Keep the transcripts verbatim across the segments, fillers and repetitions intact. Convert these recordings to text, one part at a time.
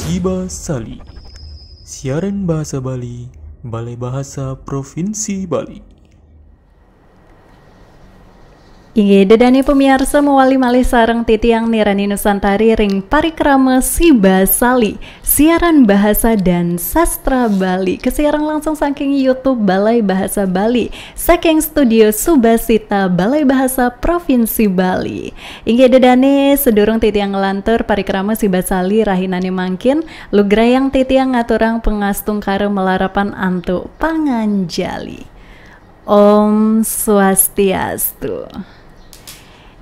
Siba Sali. Siaran bahasa Bali, Balai Bahasa Provinsi Bali. Inggih, dedane pamiarsa, mawali malih sareng titiang Nirani Nusantari ring parikrama Siba Sali, siaran bahasa dan sastra Bali, kasiaran langsung saking YouTube Balai Bahasa Bali, saking Studio Subasita Balai Bahasa Provinsi Bali. Inggih, dedane, sadurung titiang nglantur parikrama Siba Sali rahinane mangkin, lugrayang titiang ngaturang pangastungkara malarapan antuk panganjali. Om Swastiastu.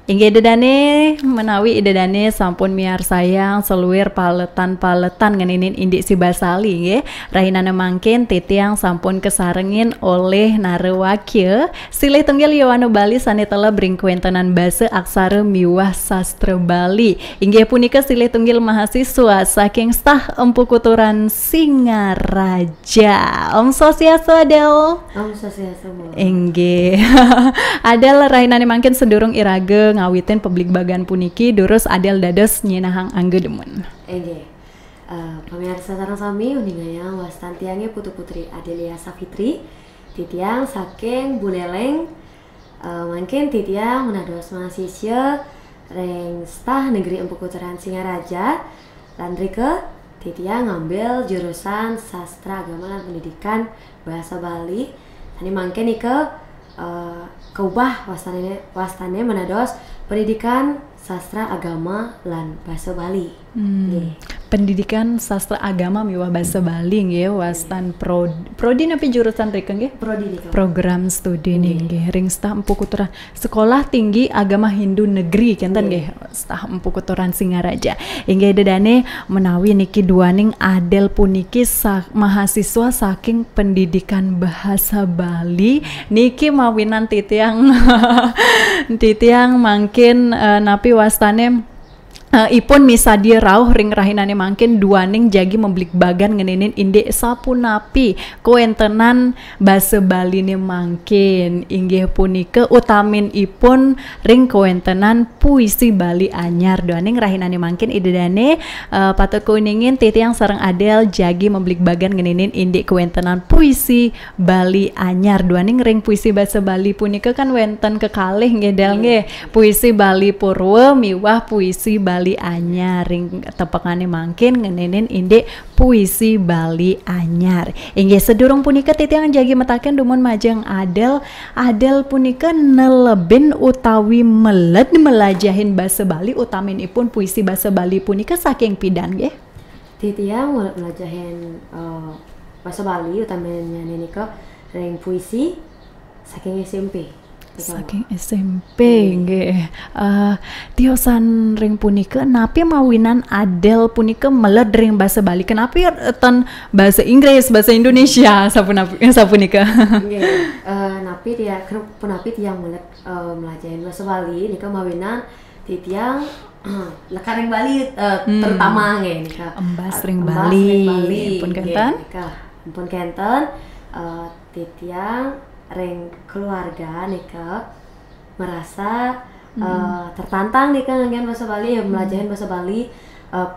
Inggih, dedane, menawi Ida dane sampun miarsayang saluir paletan-paletan ngeninin indik Siba Sali, nggih. Rahinane mangkin titiang sampun kasarengin olih narawakya silih tunggil yowana Bali sane teleb ring kawentenan basa, aksara miwah sastra Bali. Inggih punika silih tunggil mahasiswa saking Stah Empu Kuturan Singaraja. Om Swastiastu, Adel. Om Swastiastu, Bu. Inggih. Adel, rahinane mangkin sadurung iraga ngawitin pabligbagan puniki, durus Adel dados nyinahang angga dumun. Inggih. Eh, pamiarsa sareng sami, uningayang wastan tiange Putu Putri Adelia Safitri. Titiang saking Buleleng. Eh, mangkin titiang manados mahasiswa ring Stah Negeri Empu Kuturan Singaraja. Lan rika titiang ngambil jurusan Sastra Agama lan Pendidikan Bahasa Bali. Sane mangkin nika, eh, kaubah wastane, wastane manados Pendidikan Sastra Agama lan Bahasa Bali. Hmm. Nggih. Pendidikan Sastra Agama miwah Basa Bali, nggih, wastan prod-, prodi napi jurusan rika, nggih? Prodi nika. Program studi, nggih, nggih. Ring Stah Empu Kuturan Sekolah Tinggi Agama Hindu Negeri, kenten, nggih. Nggih, Stah Empu Kuturan Singaraja. Inggih, dedane, menawi niki duaning Adel puniki sa-, mahasiswa saking Pendidikan Bahasa Bali, niki mawinan titiang, titiang mangkin, eh, napi wastane, eh, ipun misadia rauh ring rahinane mangkin duaning jagi mabligbagan ngeninin indik sapunapi kawentenan basa Baline mangkin. Inggih punika utaminipun ring kawentenan puisi Bali anyar. Duaning rahinane mangkin Ida dane, eh, patut kauningin titiang sareng Adel jagi mabligbagan ngeninin indik kawentenan puisi Bali anyar. Duaning ring puisi basa Bali punika kan wenten kekalih, nggih, Del, nggih. Puisi Bali Purwa miwah puisi Bali Anyar. Ring tepekane mangkin ngeninin indik puisi Bali Anyar. Inggih, sadurung punika titiang jagi mataken dumun majeng Adel. Adel punika nelebin utawi meled melajahin basa Bali, utaminipun puisi basa Bali punika saking pidan, nggih? Titiang mel-, melajahin, eh, basa Bali, utaminnyane nika ring puisi saking S M P. Saking S M P, nggih. Eh, tiosan ring punika, napi mawinan Adel punika meled ring basa Bali? Kenapi, eh, ten basa Inggris, basa Indonesia, sapunapi, sapunika? Nggih, eh, napi tia-, punapi tiang meled, eh, melajahin basa Bali, nika mawinan titiang lekad ring Bali, eh, terutama nggih nika. Embas ring Bali. Embas ring Bali. Pun nggih, kenten? Nika. Pun kenten, eh, titiang ring keluarga nika merasa, eh, tertantang nika nganggen basa Bali, ya, melajahin basa Bali, eh,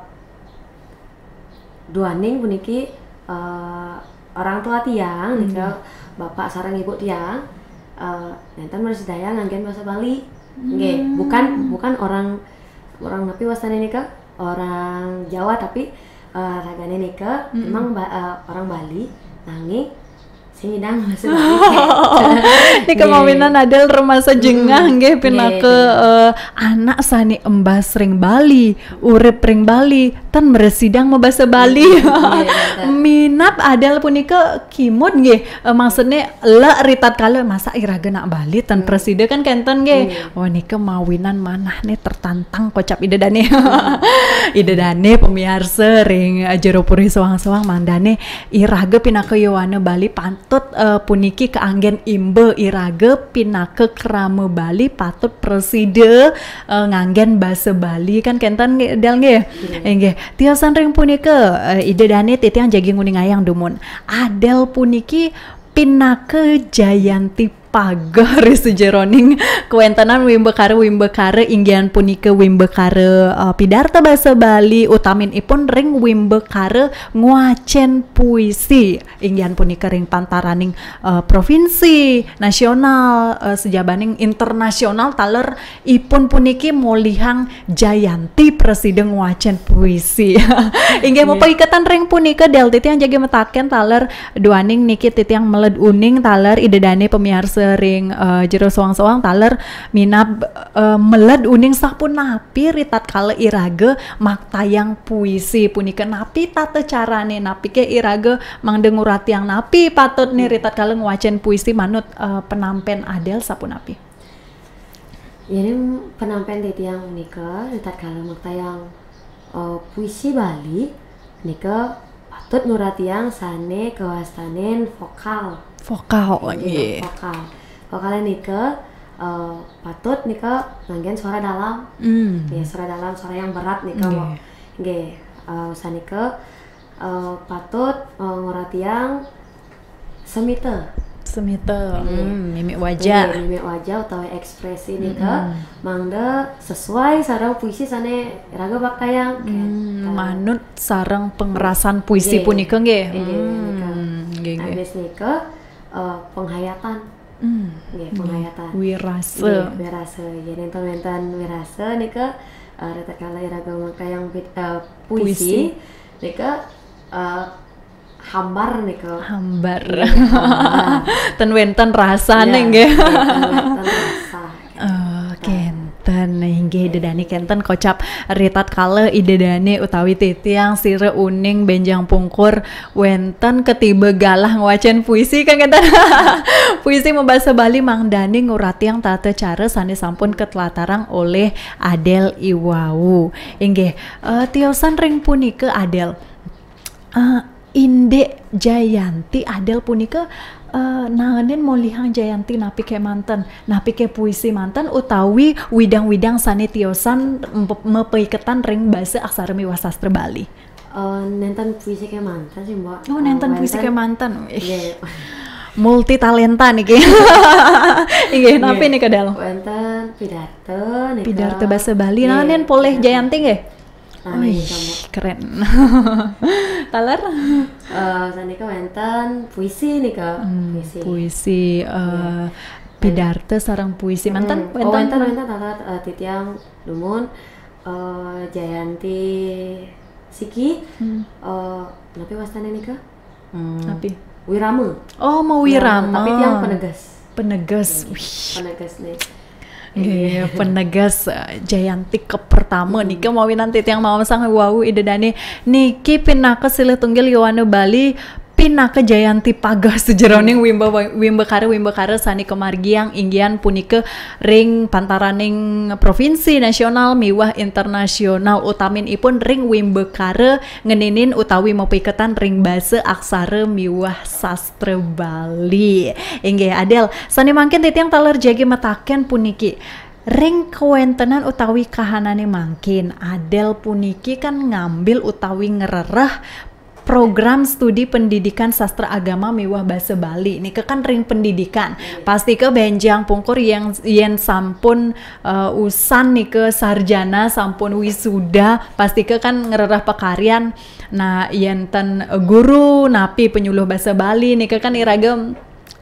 duaning puniki, eh, orang tua tiang nika, bapak sareng ibu tiang, eh, nenten mrasidayang nganggen basa Bali. Nggih, bukan, bukan orang, orang napi wastane nika? Orang Jawa, tapi, eh, ragane nika memang ba-, eh, orang Bali, nanging sing nyidang basa Bali. Nika mawinan Adel rumasa jengah, nggih, pinaka, eh, anak sane embas ring Bali, urip ring Bali, tan mrasidang mabasa Bali. Nggih, nggih. Minab Adel punika kimud, nggih. Eh, maksudne, lek ritatkala masa iraga nak Bali tan prasida kan kenten, nggih. Nggih. Wah, nika mawinan manahne tertantang kocap Ida dane. Ida dane pamiarsa ring, eh, jero puri soang-soang, mangdane iraga pinaka yowana Bali patut, eh, puniki kaanggen imba iraga pinaka krama Bali patut prasida, eh, nganggen basa Bali kan kenten, nggih, Del, nggih? Nggih. Inggih. Tiosan ring punika, eh, Ida dane titiang jagi nguningayang dumun. Adel puniki pinaka jayanti pager ri sajeroning kawéntenan wimbakara-wimbakara, inggih punika wimbakara, eh, pidarta basa Bali, utaminipun ring wimbakara ngwacén puisi, inggih punika ring pantaraning, eh, provinsi, nasional, eh, sajabaning internasional, taler ipun puniki molihang jayanti prasida ngwacén puisi. Inggih, nggih, mapaiketan ring punika, Del, titiang jagi mataken taler duaning niki titiang meled uning taler Ida dané pamiarsa ring, eh, Jero Soang-Soang taler minab, eh, meled uning sapunapi ritatkala iraga maktayang puisi punika, napi tata carané, napiké iraga mangda nguratiang, napi patutné ritatkala ngwacén puisi manut, eh, penampén Adel sapunapi? Yéning penampén titiang punika, ritatkala maktayang, eh, puisi Bali, nika patut nguratiang sané kawastanin vokal. Vokal, nggih, nggih, vokal. Vokalé nika, eh, patut nika nganggén suara dalam. Hmm. Ya, suara dalam, suara yang berat nika, nggih, Mbok. Nggih, eh, sanika, eh, patut, eh, nguratiang semita. Semita, nggih, hmm, mimik wajah. Nggih, mimik wajah utawi ekspresi nika, mm-mm, mangda sesuai sareng puisi sané iraga maktayang. Hmm, kénten. Manut sareng pangerasan puisi, nggih, punika, nggih. Nggih, hmm, nika. Nggih, nggih. Abis nika, eh, penghayatan. Hmm, nggih, nggih, penghayatan. Wirasa. Nggih, wirasa. Yén nénten wénten wirasa nika, eh, ritatkala iraga maktayang pit-, eh, puisi, puisi, nika, eh, hambar nika. Hambar. Nggih, hambar. Ten wénten rasané, ya, nggih, ten wénten rasa. Oh, kénten, inggih, Ida dané kénten kocap ritatkala Ida dané utawi titiang sira uning bénjang pungkur wénten katiba galah ngwacén puisi, kan kénten. Puisi mabasa Bali mangdané nguratiang tata cara sané sampun katlatarang olih Adel iwau. Inggih, eh, tiosan ring punika, Adel. Eh, indik jayanti Adel punika, eh, naenin molihang jayanti napi kémanten, napi ké puisi manten utawi widang-widang sané tiosan mpe-, mapaiketan ring basa aksara miwah sastra Bali? Eh, nénten puisi kémanten sih, Mbok. Oh, nénten puisi kémanten. Eh, wénten. Ih. Nggih. Multi talénta niki. Inggih, napi nika, Del? Wénten pidarta nika. Pidarta basa Bali. Nggih, naenin polih pidarta. Jayanti nggih? Nah, wih, nika, Mbok. Keren. Taler? Eh, sanika wénten puisi nika. Hmm, puisi. Puisi, eh, nggih, pidarta sareng puisi. Manten, hmm, oh, wénten, wénten, wénten, taler, eh, titiang dumun, eh, jayanti siki, hmm, eh, napi wastané nika? Hmm. Napi? Wirama. Oh, mawirama. Wirama, tapi tiang penegas. Penegas. Nggih, wih, penegas nih. Nggih, iya, penegas, eh, jayanti kapertama, hmm, nika mawinan titiang mamaosang wau Ida dané niki pinaka silih tunggil yowana Bali, pinaka jayanti pager sajeroning, hmm, wimba-, wimbakara-wimbakara sané kamargiang inggih punika ring pantaraning provinsi, nasional miwah internasional, utaminipun ring wimbakara ngeninin utawi mapaiketan ring basa aksara miwah sastra Bali. Inggih, Adel, sané mangkin titiang taler jagi mataken puniki. Ring kawéntenan utawi kahanané mangkin, Adel puniki kan ngambil utawi ngrereh program studi pendidikan sastra agama miwah basa Bali. Nika kan ring pendidikan. Pastika bénjang pungkur yén, yén sampun, eh, usan nika sarjana, sampun wisuda, pastika kan ngrereh pakaryan. Nah, yén ten guru, napi penyuluh basa Bali, nika kan iraga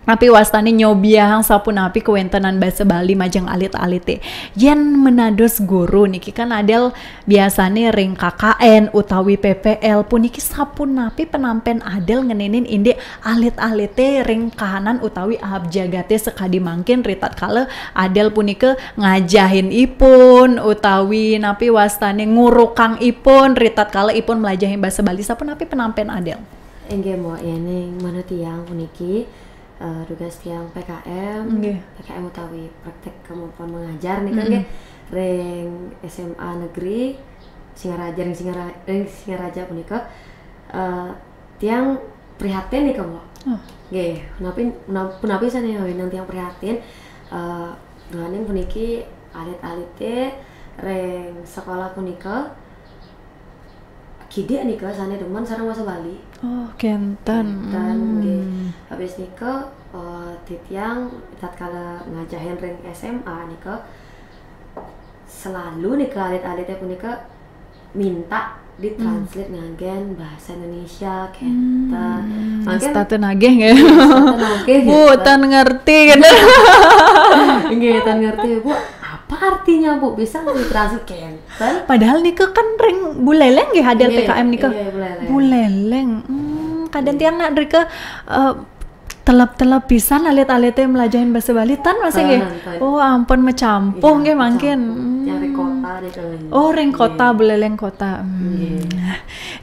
napi wastané nyobiahang sapunapi kawéntenan basa Bali majeng alit-alité. Yén menados guru niki kan Adel biasané ring K K N utawi P P L, puniki sapunapi penampén Adel ngeninin indik alit-alité ring kahanan utawi aab jagaté sakadi mangkin ritatkala Adel punika ngajahin ipun utawi napi wastané ngurukang ipun ritatkala ipun mlajahin basa Bali, sapunapi penampén Adel? Inggih, Mbok, yéning manut tiang puniki, eh, dugas tiang P K M, nggih, P K M utawi praktek kemampuan mengajar nika, mm-mm, nggih, ring S M A negeri Singaraja, ring Singara-, ring Singaraja punika, eh, tiang prihatin nika, Mbok. Oh. Nggih, punapi, puna-, punapi sané ngawinang tiang prihatin, eh, duaning puniki alit-alité ring sekolah punika kidik nika sane demen sareng basa Bali. Oh, kenten. Dan nggih. Hmm. Habis nika, eh, titiang tatkala ngajahin ring S M A nika, selalu nika alit-alite punika minta ditranslate nganggen bahasa Indonesia kenten. Hmm, Mangkin setata nagih nggih. Setata nagih, Bu, kenten. Tan ngerti gitu. Nggih, Tan ngerti, Bu. Apa artinya, Bu? Bisa ditranslate kenten? Padahal nika kan ring Buleleng nggih, Adel Nggih, P K M nika. Nggih, Buleleng. Buleleng. Hmm, kadang tiang nak rika, eh, telep-telep pisan alit-alite melajahin bahasa Bali, Tan masih nggih. Tan, Tan. Oh, ampun macampuh Iya, nggih mangkin. macampuh. Yang ring Hmm. kota nih kalau ini. Oh, ring Nggih. Kota, Buleleng Kota. Hmm. Nggih.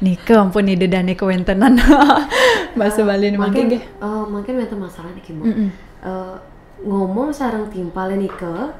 Nika ampun ida dane kewentenan bahasa Bali ini mangkin Mungkin, nggih. Eh, mungkin wenten masalah niki, Bu. Mm-mm. Eh, ngomong sareng timpal nika,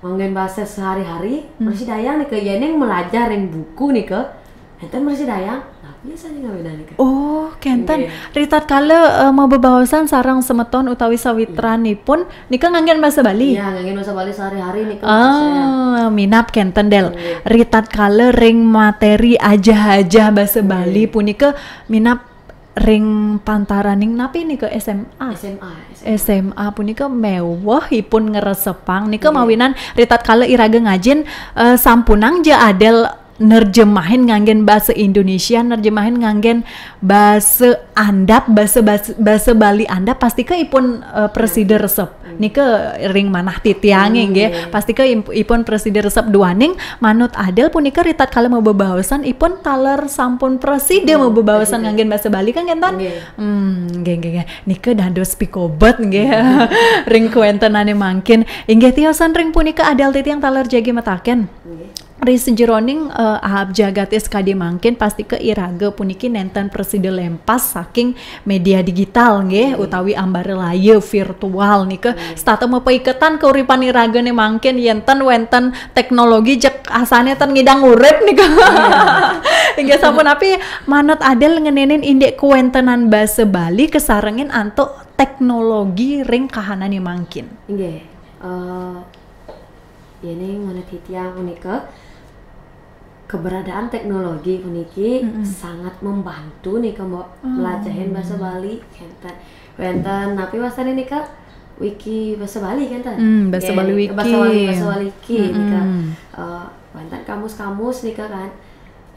nganggen bahasa sehari-hari, Hmm. masih dayang nika, yen yang melajar ring buku nika, enten masih dayang, tapi biasanya nggak beda nika. Oh, kenten. Nggih. Ritatkala, eh, mabebaosan sareng semeton utawi sawitranipun, nika nganggen bahasa Bali. Iya, nganggen bahasa Bali sehari-hari nika, maksud saya. Ah, minab kenten Del. Nggih. Ritatkala ring materi ajah-ajah bahasa Bali Nggih. punika minab ring pantaraning napi nika S M A. S M A, S M A. S M A punika mewehipun ngresepang nika Nggih. Mawinan ritatkala iraga ngajin, eh, sampunang ja Adel nerjemahin nganggen bahasa Indonesia, nerjemahin nganggen bahasa andap, bahasa, bahasa, bahasa Bali andap, pastika ipun, eh, prasida resep. Nika ring manah titiange nggih. Nggih. Pastika imp-, ipun prasida resep duaning manut Adel punika ritatkala mabebaosan ipun taler sampun prasida mabebaosan prasida. Nganggen bahasa Bali kan kenten? Nggih. Hmm, nggih, nggih, nggih. Nika dados pikobet nggih. Ring kawentenane mangkin. Inggih tiosan ring punika Adel titiang taler jagi mataken. Nggih. Ri sajeroning, eh, ahab jagate sakadi mangkin pastika iraga puniki nenten prasida lempas saking media digital nggih, utawi ambara laya virtual nika. Setata mapaiketan kauripan iragane mangkin yen ten wenten teknologi jeg asane ten ngidang urip nika. Inggih sapunapi manut Adel ngenenin indik kawentenan basa Bali kasarengin antuk teknologi ring kahanane mangkin. Nggih. Eh, yening manut titiang punika, keberadaan teknologi puniki Mm-mm. sangat membantu nika, Mbok, Hmm. melajahin bahasa Bali kenten. Wenten napi wastane nika? Wiki bahasa Bali kenten? Hmm, bahasa Nggih, Bali bahasa wiki. Bali, bahasa Bali wiki nika. Mm-mm. Eh, wenten kamus-kamus nika kan.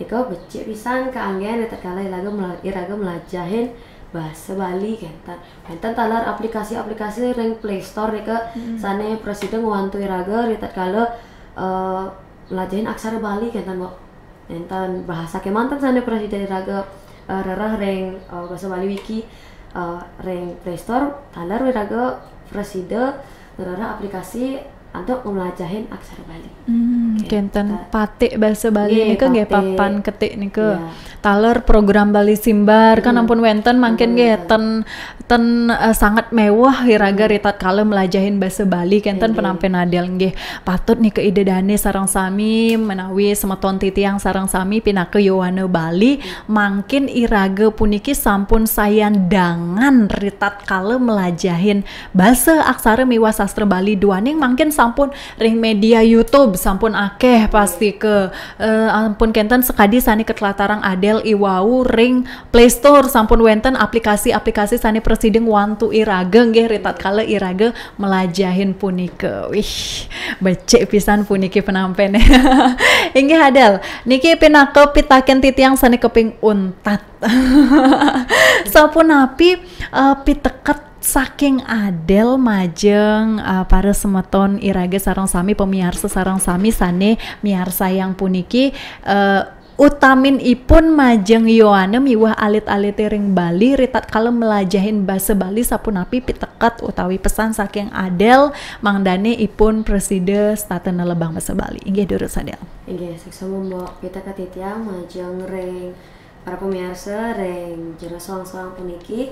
Nika becik pisan kaanggen tatkala iraga mela-, iraga melajahin bahasa Bali kenten. Wenten taler aplikasi-aplikasi ring Play Store nika Mm-mm. sane prasida ngwantu iraga tatkala, eh, melajahin aksara Bali kenten, Mbok. Enten bahasa kemanten sane prasida iraga, eh, rereh ring, eh, bahasa Bali wiki, eh, ring Play Store, taler iraga prasida ngrereh aplikasi antuk melajahin aksara Bali. Hmm, Oke, kenten ta- patik bahasa Bali Nggih, nika nggih patik. Papan ketik nika. Iya. Taler program Bali Simbar kan Hmm. ampun wenten mangkin Ampun nggih wenten. ten ten, eh, sangat mewah iraga Hmm. ritatkala melajahin bahasa Bali kenten Nggih. penampen Adel nggih. Patut nika ida dane sareng sami menawi semeton titiang sareng sami pinaka yowana Bali mangkin iraga puniki sampun sayan dangan ritatkala melajahin basa aksara miwah sastra Bali duaning mangkin sampun ring media YouTube sampun akeh pastika, eh, ampun kenten sakadi sane katlatarang Adel iwau ring Play Store sampun wenten aplikasi-aplikasi sane prasida ngwantu iraga nggih ritatkala iraga melajahin punika. Wih, becik pisan puniki penampene. Inggih Adel, niki pinaka pitaken titiang sane kaping untat. Sapunapi, eh, piteket saking Adel majeng, eh, para semeton iraga sareng sami pamiarsa sareng sami sane miarsayang puniki, eh, utaminipun majeng yowana miwah alit-alite ring Bali ritatkala melajahin basa Bali sapunapi piteket utawi pesan saking Adel mangdane ipun prasida setata nelebang basa Bali. Inggih durus Adel. Inggih, suksma Mbok. Piteket titiang majeng ring para pamiarsa ring jero soang-soang puniki,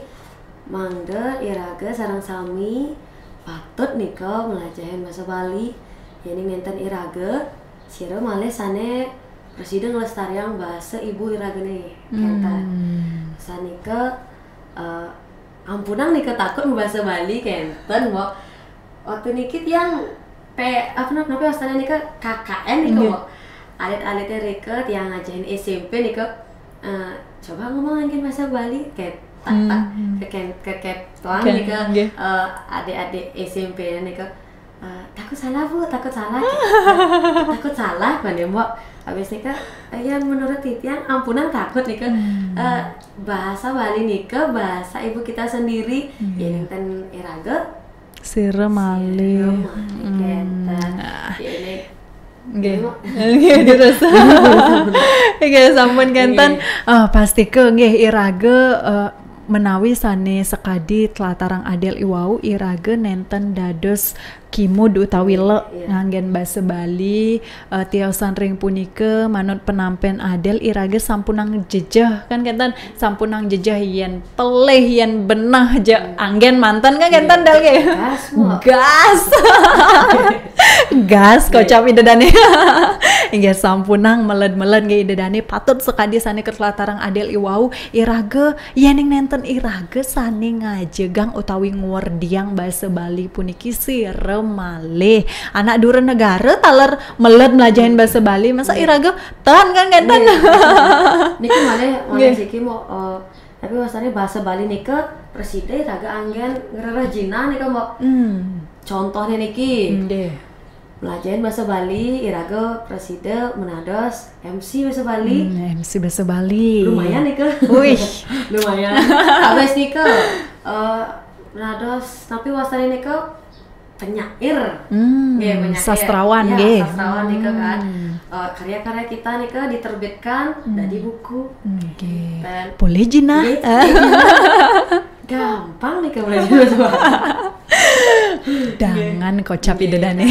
mangda iraga sareng sami patut nika melajahin basa Bali. Yening nenten iraga, sira malih sane prasida nglestariang basa ibu iragane kenten. Hmm. Sanika, eh, ampunang nika takut basa Bali kenten, Mbok. Waktu niki tiang pe-, apa nap-, napa wastane nika K K N nika, Nggih. Mbok. Alit-alité rika tiang ngajahin S M P nika, eh, coba ngomong anggen bahasa Bali, kayak tak Hmm, tak hmm. keken keket tuang Oke, nika, nggih. eh, adik-adik S M P nika, eh, takut salah bu, takut salah, gitu. Takut salah kan ya, Mbok. Habis nika, eh, yang menurut titiang ampunang takut nika. Hmm. Eh, bahasa Bali nika bahasa ibu kita sendiri. Hmm. Ya, nénten iraga Sira malih. Sira malih, Hmm. kénten. Nah. Ya, ini Nggih. Iya. Nggih, terus. Nggih, sampun kénten. Nggih. Ah, pastika nggih iraga, eh, menawi sané sakadi tlatarang Adel iwau, iraga nénten dados kimud utawi lek Iya. nganggén basa Bali, eh, tiosan ring punika manut penampén Adel iraga sampunang jejeh kan kénten, sampunang jejeh yén pelih yén benah ja anggén manten kan kénten Del nggih. Gas, Mbok. Gas. Gas kocap Ida dané. Inggih sampunang meled-meled nggih Ida dané patut sakadi sané katlatarang Adel iwau iraga yéning nénten iraga sané ngajegang utawi ngwerdiang basa Bali puniki sira malih. Anak dura negara taler meled melajahin basa Bali masa iraga ten kan kénten. Niki malih malih Nggih. siki mau, eh, tapi wastané basa Bali nika prasida iraga anggén ngrereh jinah nika, Mbok. Hmm. Contohnya niki. Nggih. Melajahin basa Bali iraga prasida menados M C basa Bali. Hmm, M C basa Bali. Lumayan nika. Wih. Lumayan. Habis nika, eh, menados tapi wastané nika penyair. Hmm, Nggih, penyair. sastrawan Ya, nggih. Sastrawan nika kan. Hmm. Eh, karya-karya kita nika diterbitkan Hmm. dari buku. Nggih. Dan Boleh jinah. Nggih, gampang nika belajar bahasa Bali. Dangan kocap Ida dané.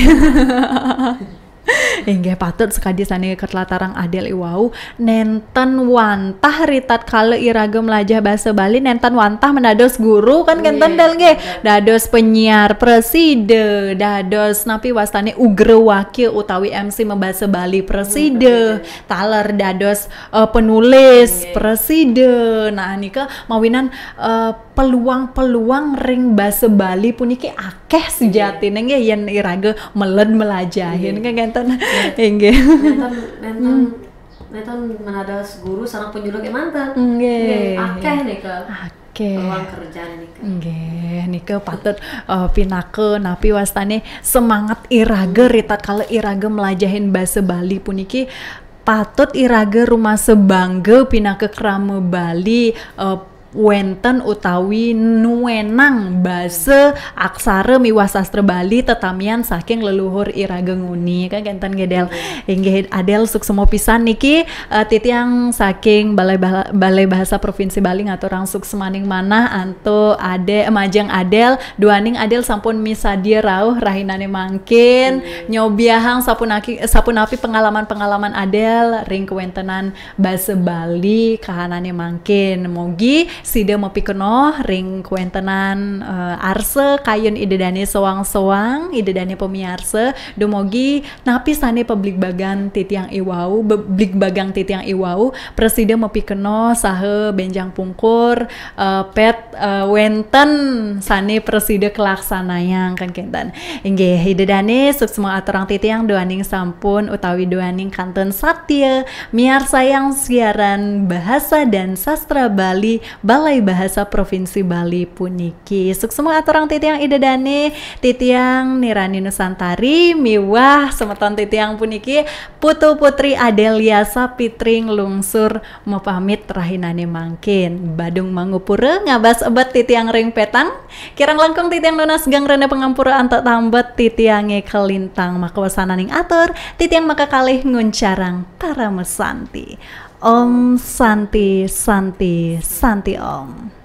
Inggih patut sakadi sané katlatarang Adel iwau nénten wantah ritatkala iraga melajah basa Bali nénten wantah menados guru kan kénten Nggih, Del nggih. kénten. Dados penyiar prasida, dados napi wastané ugrawakya utawi M C mabasa Bali prasida, Prasida. taler dados eh, penulis Nggih. prasida. Nah nika mawinan eh, peluang-peluang ring basa Bali puniki akéh sejatiné nggih yén iraga meled melajahin Nggih. kan kénten. Inggih. Nénten nénten Hmm. nénten menados guru sareng penyuluh kémanten. Nggih. Nggih, akéh nika. Akéh. Peluang kerja nika. Nggih, nika patut eh, pinaka napi wastané semangat iraga ritatkala iraga melajahin basa Bali puniki patut iraga rumasa bangga pinaka krama Bali eh, wénten utawi nuénang basa aksara miwah sastra Bali tetamian saking leluhur iraga nguni kan kénten nggih Del. Inggih Adel suksma pisan niki eh, titiang saking Balai Bah- Balai Bahasa Provinsi Bali ngaturang suksmaning manah antuk Adel majeng Adel duaning Adel sampun misadia rauh rahinané mangkin nyobiahang sapunaki sapunapi pengalaman-pengalaman Adel ring kawéntenan basa Bali kahanané mangkin. Mogi sida mapikenoh ring kawéntenan eh, arsa kayun Ida dané soang-soang, Ida dané pamiarsa, dumugi napi sané pabligbagan titiang iwau, be- bligbagang titiang iwau, prasida mapikenoh saha bénjang pungkur eh, pét eh, wénten sané prasida kalaksanayang kan kénten. Inggih, Ida dané suksma aturang titiang duaning sampun utawi duaning kantun satya miarsayang siaran Bahasa dan Sastra Bali Balai Bahasa Provinsi Bali puniki. Suksma aturang titiang Ida dané, titiang Nirani Nusantari miwah semeton titiang puniki Putu Putri Adelia Sapitri nglungsur mapamit rahinané mangkin. Badung mangupura ngabas ebet titiang ring pétang. Kirang langkung titiang nunas geng rena pangampura antuk tambet titiangé kalintang makawasananing atur, titiang makakalih nguncarang parama santi. Om Santi, Santi, Santi Om.